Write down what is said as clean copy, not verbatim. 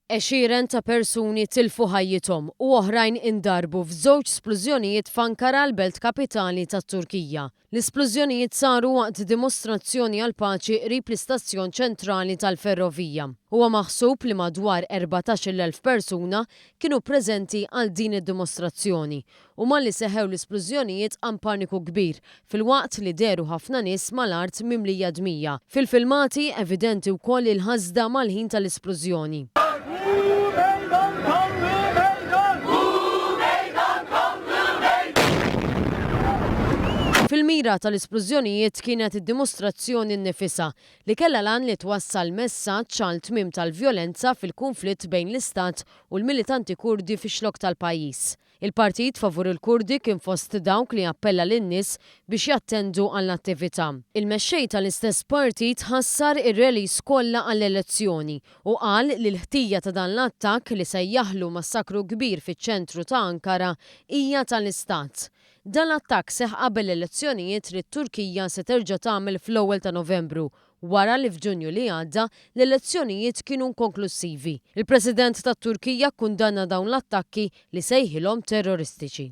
Għexieren ta' persuni tilfu ħajjithom u oħrajn indarbu f'żewġ splużjonijiet f'Ankara l-belt kapitali tat-Turkija. L-isplużjonijiet saru waqt dimostrazzjoni għall-paċi qrib l-istazzjon ċentrali tal-ferrovija. Huwa maħsub li madwar 14,000 persuna kienu preżenti għal din id-dimostrazzjoni u malli seħħew l-isplużjonijiet qam paniku kbir filwaqt li dehru ħafna nies mal-art mimlija dmija. Fil-filmati evidenti wkoll il-ħasda mal-ħin tal-isplużjoni. Fil-mira tal-isplużjonijiet kienet id-dimostrazzjoni nnifisha, li kellha l-għan li twassal messaġġ għal tmiem tal-vjolenza fil-kunflitt bejn l-Istat u l-militanti Kurdi fix-Xlokk tal-pajjiż. Il-partit favur il-Kurdi kien fost dawk li appella lin-nies biex jattendu għall-attività. Il-mexxej tal-istess partit ħassar ir-rallies kollha għall-elezzjoni u qal li l-ħtija ta' dan l-attakk li sejjaħlu massakru kbir fiċ-ċentru ta' Ankara hija tal-Istat. Dan l-attakk seħħ qabel l-elezzjonijiet li t-Turkija se terġa' tagħmel fl-ewwel ta' Novembru wara li f'Ġunju li għadda l-elezzjonijiet kienu inkonklussivi. Il-President tat-Turkija kkundanna dawn l-attakki li sejħilhom terroristiċi.